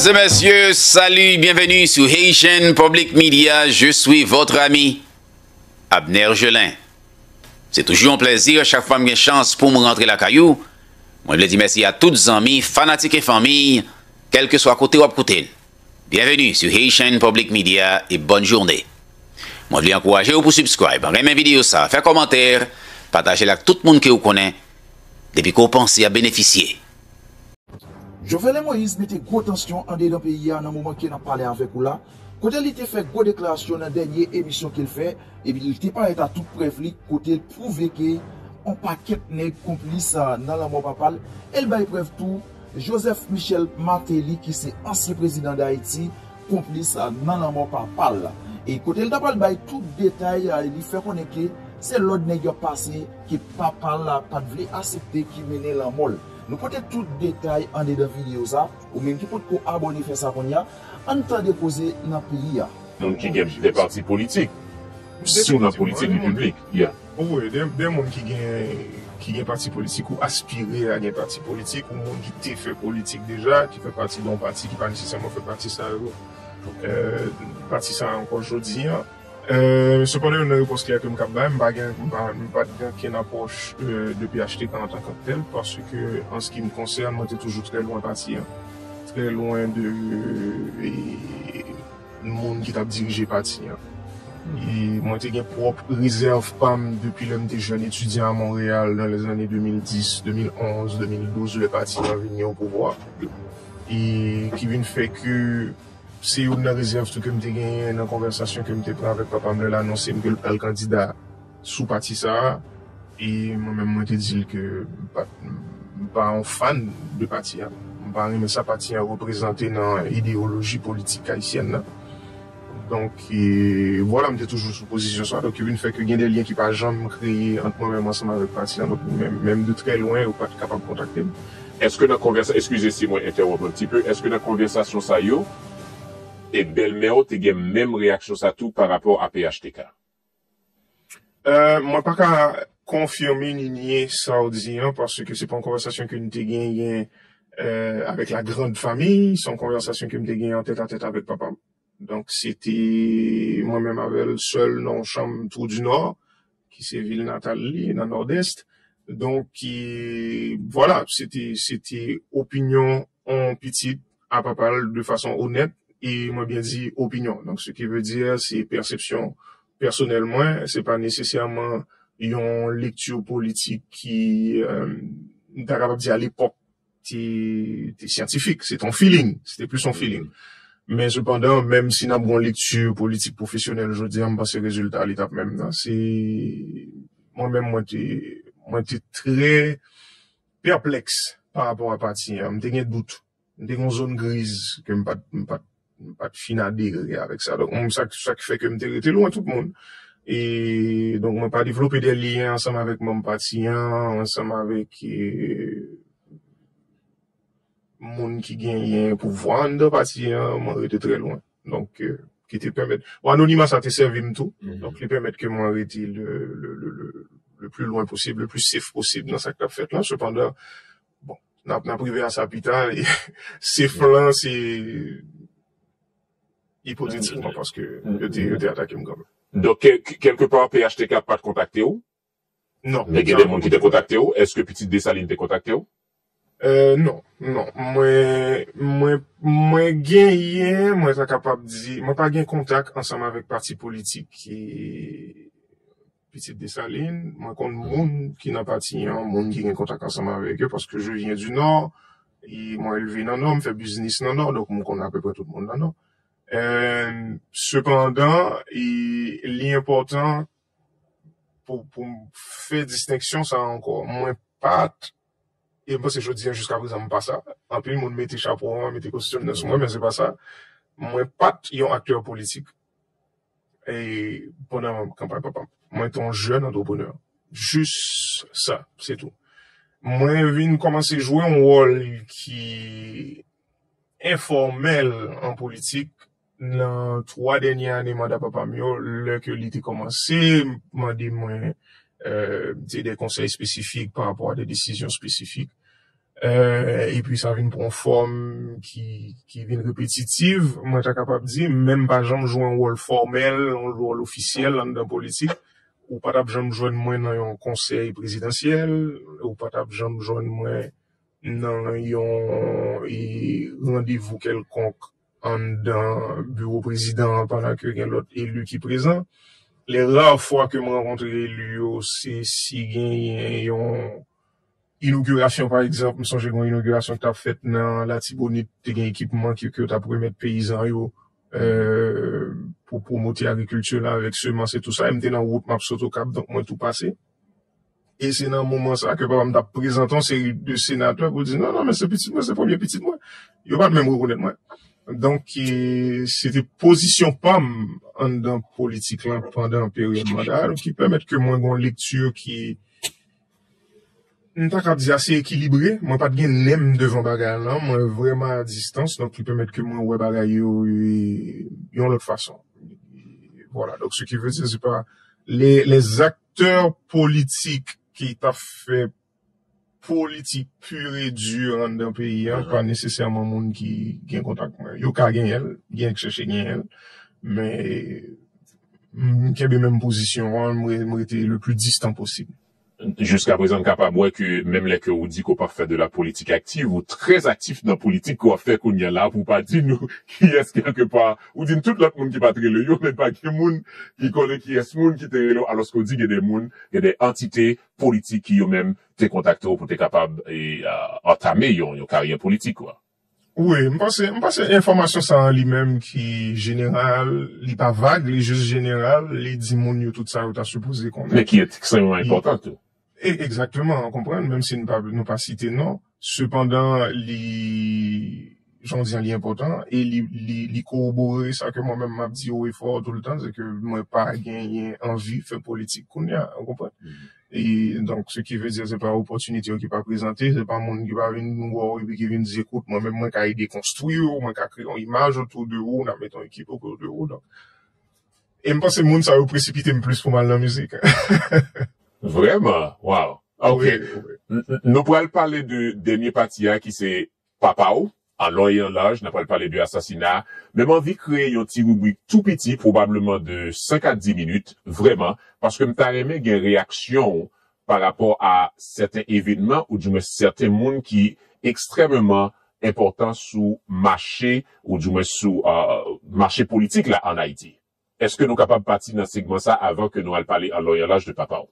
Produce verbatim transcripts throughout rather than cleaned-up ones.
Mesdames et messieurs, salut, bienvenue sur Haitian Public Media. Je suis votre ami, Abner Gelin. Se toujou yon plèzi chak fwa m gen chans pou m rantre lakay ou. Mwen vle di mèsi a tout zanmi, fanatik e fanmi, kèlkeswa kote w ap koute n. Bienvenue sur Haitian Public Media et bonne journée. Mwen vle ankouraje w pou subscribe, renmen videyo sa, fè kòmantè, pataje l ak tout moun ke w konnen, depi ke w panse y ap benefisye. Jovenel Moïse mete gwo tansyon andedan peyi a nan moman ke n ap pale avèk ou la, kote li te fè gwo deklarasyon nan dènye emisyon ke l fè, epi li te parèt a tout prèv li kote l pwouve ke yon pakèt nèg konplis nan lanmò papa l, e l bay prèv tou Joseph Michel Martelly ki se ansyen prezidan Dayiti konplis nan lanmò papa l. E kote l ta pral bay tout detay, li fè konnen ke se lòd nèg yo ap pase ke papa l pa t vle aksepte ki mennen lanmò l. Nou pote tout detay andedan videyo sa. Ou menm ki potko abòne, fè sa kounye a. Ann tande koze nan peyi a. Moun ki gen de pati politik, si w nan politik repiblik, yeah. Ou wè, de, de moun ki gen ki gen pati politik ou aspire a gen pati politik, ou moun ki te fè politik deja, ki fè pati de yon pati ki pa nesesèman fè pati sa yo, euh, pati sa ankò jodi an. Euh, sepandan, youn nan repons klè ke m kab bay, m pa gen, m pa, m pa t gen okenn apwòch euh, de P H T K antankanntèl, paske an ce qui me concerne, mwen te toujou trè lwen pati an. Trè lwen de euh, e, moun ki t ap dirije pati an. E mwen te gen pwòp rezèv pa m depi lè m te jèn etidyan a Monreyal nan lèzane de mil dis, de mil onz, de mil douz, lè pati an vin gen o pouvwa. E ki vin fè ke se youn nan rezèv tou ke m te genyen nan konvèsasyon ke m te pran avèk papa m lè l anonse m ke l pral kandida sou pati sa a. E mwen menm, mwen te di l ke m pa, m pa yon fan de pati a. M pa renmen sa pati a reprezante nan ideyoloji politik ayisyèn nan. Donk, e, vwala, m te toujou sou pozisyon sa. Donk, yo vin fè ke gen de lyen ki pa janm kreye ant mwen menm ansanm avèk pati a. Donk, menm, menm de trè lwen, yo pa t kapab kontakte m. Èske nan konvèsa, eskize si mwen entèwonp un petit peu, èske nan konvèsasyon sa yo, e bèlmè w te gen menm reyaksyon sa tou pa rapò a P H T K? Euh, mwen pa ka konfime ni nye sa w di an, paske se pa yon konvèsasyon ke n te genyen euh, avec la grande famille, se yon konvèsasyon ke m te genyen an tèt a tèt avèk papa m. Donk, se te mwen menm avè l sèl nan yon chanm Trou du Nord, ki se vil natal li, nan Nòdès. Donk, ki, vwala, se te, se te opinyon yon pitit a papa l de fason onèt, e mwen byen di opinyon. Donk, ce qui veut dire, se pèsepsyon pèsonèl mwen, se pa nesesèman yon lekti politik ki, euh, m ta kapab di a lepòk, te, te syantifik, se te yon feeling, se te plis yon feeling. Men sepandan, menm si n ap gen yon lekti politik pwofesyonèl jodi a, m panse rezilta li t ap menm nan. Se, mwen menm, mwen te, mwen te trè pèplèks pa rapò a pati an, m te gen dout. M te gen yon zòn griz ke m pa t, m pa t, m pa t fin adere avèk sa. Donk, m, sa, sa ki fè ke m te rete lwen tout moun. E, donk, mwen pa devlope de lyen ansanm avèk manm pati an, ansanm avèk e, moun ki genyen pouvwa anndan pati an, mwen rete trè lwen. Donk, e, ki te pèmèt. Bon, anonima sa te sèvi m tou. Donk, li pèmèt ke mwen rete le, le, le, le, le plus loin possible, le plus safe possible nan sa k t ap fèt la. Sepandan, bon, n ap, n ap rive a sa pita. Safe lan, se ipotetikman, paske yo te, yo te atake m kanmenm. Donk, kè-, kèlkepa, P H T K pa t kontakte w? Non. Men gen de moun ki te kontakte w? Èske Pitit Desalin te kontakte w? Euh, non, non. Mwen, mwen, mwen genyen, mwen ta kapab di, mwen pa gen kontak ansanm avèk pati politik ki Pitit Desalin. Mwen konn moun ki nan pati an, moun ki gen kontak ansanm avèk yo, paske je viens du Nord, e mwen elve nan Nò, m fè biznis nan Nò, donk m konn apeprè tout moun nan Nò. Euh, sepandan, e, li enpòtan pou, pou m fè distenksyon sa ankò. Mwen pa t, e m panse jodi a jiska prezan m pa sa. Anpil moun mete chapo an, mete kostyèm nan sou mwen, men se pa sa. Mwen pa t yon aktè politik e pandan kanpay papa m. Mwen te yon jèn antreprenè. Jis sa, se tou. Mwen vin kòmanse jwe yon wòl ki enfòmèl an politik nan twa dènye ane manda papa m yo, lè ke li te kòmanse mande mwen euh, de konsèy espesifik pa rapò a de desizyon espesifik. Euh, epi sa vin pran yon fòm ki, ki vin repetitiv, mwen ta kapab di, men m pa janm jwe yon wòl fòmèl, yon wòl ofisyèl anndan politik. Ou pa t ap janm jwenn mwen nan yon konsèy prezidansyèl, ou pa t ap janm jwenn mwen nan yon e, randevou kèlkonk anndan biwo prezidan an pandan ke gen lòt eli ki prezan. Les rares fois ke m rankontre eli yo, se si genyen yon inogirasyon, pa egzanp, m sonje gen yon inogirasyon ki t ap fèt nan Latibonit, te gen ekipman ke, ke yo t ap remèt peyizan yo, euh, pou pwomote agrikilti la avèk semans e tou sa. E m te nan wout m ap sot Okap, donk mwen tou pase. E se nan moman sa ke papa m t ap prezante yon seri de senatè pou di, "Non, non, men se pitit mwen, se premye pitit mwen." Yo pa t menm rekonèt mwen. Donk, e, se te pozisyon pa m anndan politik lan pandan peryòd manda a, ki pèmèt ke mwen gen yon lekti ki, m ta kab di, ase ekilibre. Mwen pa t gen nen m devan bagay la, mwen vrèman a distans, donk li pèmèt ke mwen wè bagay yo, e, yon lòt fason. Voilà, donc ce qui veut dire, c'est pas les, les acteurs politiques ki t ap fè politik pur et dur anndan peyi a, pa nesesèman moun ki gen kontak mwen. Yo ka genyen l, gen k chèche genyen l, men m kenbe menm pozisyon an, m re-, m rete le plus distant posib. Jiska prezan, n kapab wè ke menm lè ke ou di ke w p ap fè de la politik aktiv, ou trè aktif nan politik ke w ap fè kounye a la, pou w pa di nou kiyès kèlkepa. Ou di n tout lòt moun ki pa t rele yo, men pa gen moun ki konnen kiyès moun ki te rele w, alòske w di gen de moun, gen de antite politik ki yo menm te kontakte w pou te kapab, e, a, antame yon, yon karyè politik, kwa. Wi, m panse, m panse enfòmasyon sa an li menm ki jeneral, li pa vag, li jis jeneral, li di moun yo tout sa yo ta sipoze konnen. Men ki ekstrèmman enpòtan tou. E, egzakteman, w konprann, menm si nou pa, nou pa site non, sepandan, li, jan w di an, li enpòtan, e li, li, li kowobore sa ke mwen menm m ap di haut et fort tout le temps, se ke mwen pa genyen anvi fè politik kounye a, w konprann? E donk, ce qui veut dire, se pa opòtinite yo ki pa prezante, se pa moun ki pa vin wè w epi ki vin di, "Ekout, mwen menm, mwen ka ede konstwi w, mwen ka kreye yon imaj otou de ou, n ap mete yon ekip otou de ou." Donk, e m panse moun sa yo presipite m plis pou m al nan mizik. Vrèman? Wow. Ok. Wi, wi. N-, n-, nou pral pale de dènye pati a ki se papa w, an lon e an laj, n ap pral pale de asasina a. Men m anvi kreye yon ti ribrik tou piti, pwobableman de senk a dis minit, vrèman, paske m ta renmen gen reyaksyon w pa rapò a sèten evènman, oudimwen sèten moun ki ekstrèmeman enpòtan sou mache, oudimwen sou, euh, mache politik la ann Ayiti. Èske nou kapab pati nan segman sa avan ke nou al pale an lon e an laj de papa w?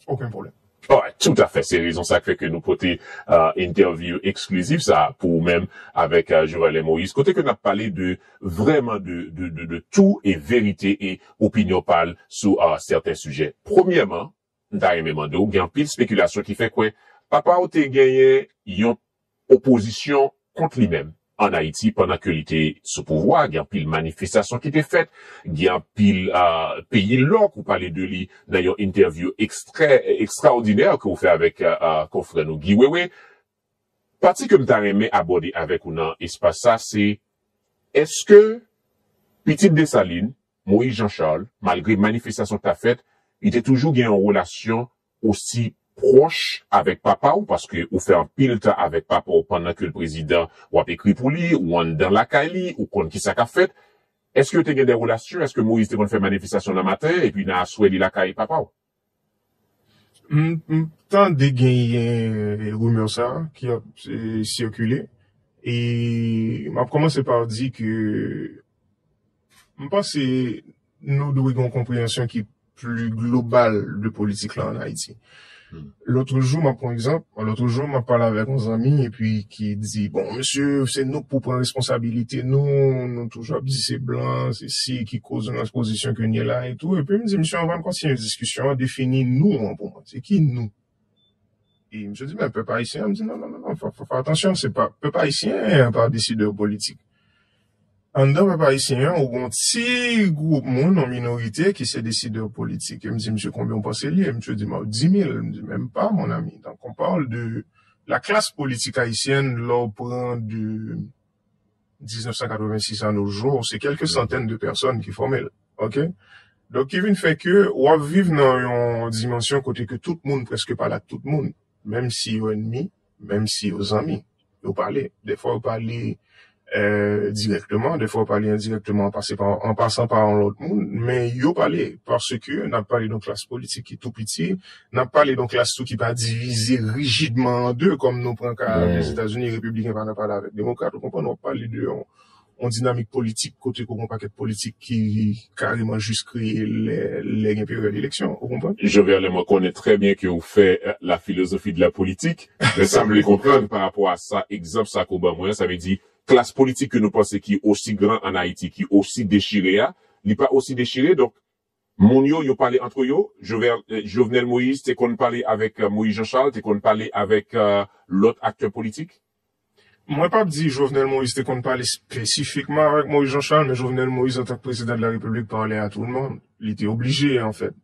Okenn pwoblèm. Alright, toutafè. Se rezon sa k fè ke nou pote, euh, entèvyou eksklizif sa pou ou menm avèk, euh, Joël Moïse, kote ke n ap pale de, vrèman de, de, de, de tou e verite e opinyon pa l sou, euh, sèten sijè. Premyèman, m ta renmen mande w, gen anpil spekilasyon ki fè kwè papa w te genyen yon opozisyon kont li menm ann Ayiti pandan ke li te sou pouvwa. Gen anpil manifestasyon ki te fèt, gen anpil, ah, peyi lòk, ou pale de li nan yon entèvyou ekstrè, ekstraòdinè ke w fè avèk, ah, ah, konfrè nou Guy Wewe. Pati ke m ta renmen abòde avèk ou nan espas sa, se èske pitit Desalin, Moïse Jean Charles, malgre manifestasyon k t ap fèt, li te toujou gen yon relasyon osi pwòch avèk papa w, paske ou fè anpil tan avèk papa w pandan ke l prezidan, w ap ekri pou li, ou anndan lakay li, ou konn kisa k ap fèt. Èske yo te gen de relasyon? Èske Moïse te konn fè manifestasyon nan maten epi nan aswè li lakay papa w? M, m tande genyen rimè sa ki ap, e, sikile. E m ap kòmanse pa di ke m panse nou dwe gen yon konpreyansyon ki pli global de politik la ann Ayiti. Hmm. Lòt jou, m ap pran egzanp, lòt jou, m ap pale avèk yon zanmi epi ki di, "Bon, mesye, se nou k pou pran responsabilite nou, nou toujou ap di se blan, se si ki koz nou nan pozisyon ke n ye la e tou." Epi m di, "Mesye, anvan n kontinye diskisyon an, defini nou an pou mwen. Se ki nou?" E misye di, "Men pèp ayisyen an." M di, "Non, non, non, non, fò, fò, fò atansyon, se pa, pèp ayisyen an pa desidè politik. Anndan pèp ayisyen an, ou gon ti gwoup moun, yon minorite ki se desidè politik." E m di, "Misye, konbyen w panse li ye?" Misye di, "Mwen, di mil." M di, "Menm pa, mon ami. Donc, on parle de la classe politique haïtienne, lè w pran de diznèf san katrevensis à nos jours, se kèlke santèn de pèsòn ki fòme l. Ok? Donk, ki vin fè ke w ap viv nan yon dimansyon kote ke tout moun prèske pale ak tout moun, menm si yo ènmi, menm si yo zanmi, yo pale. Dèfwa yo pale euh, dirèkteman, dèfwa yo pale endirèkteman an pasan pa, an pasan pa yon lòt moun, men yo pale, paske n ap pale de yon klas politik ki tou piti, n ap pale de yon klas tou ki pa divize rijidman an de, kòm nou pran ka Lèzetazini, repibliken pa nan pale avèk demokrat, ou konprann, w ap pale de yon yon dinamik politik kote ke w gen yon pakèt politik ki kareman jis kreye lè, lè gen peryòd eleksyon, ou konprann? Jovenel, mwen konnen trè byen ke w fè euh, la philosophie de la politique, men sa m vle konprann pa rapò a sa, egzanp sa ke w ban mwen an, sa vle di klas politik ke nou panse ki osi gran ann Ayiti, ki osi dechire a, li pa osi dechire, donk moun yo, yo pale antre yo, Jovenel, euh, Jovenel Moïse te konn pale avèk euh, Moïse Jean Charles, te konn pale avèk euh, lòt aktè politik? Mwen p ap di Jovenel Moïse te konn pale espesifikman avèk Moïse Jean Charles, men Jovenel Moïse, antank prezidan de la repiblik, pale a tout le monde. Li te oblije, anfèt.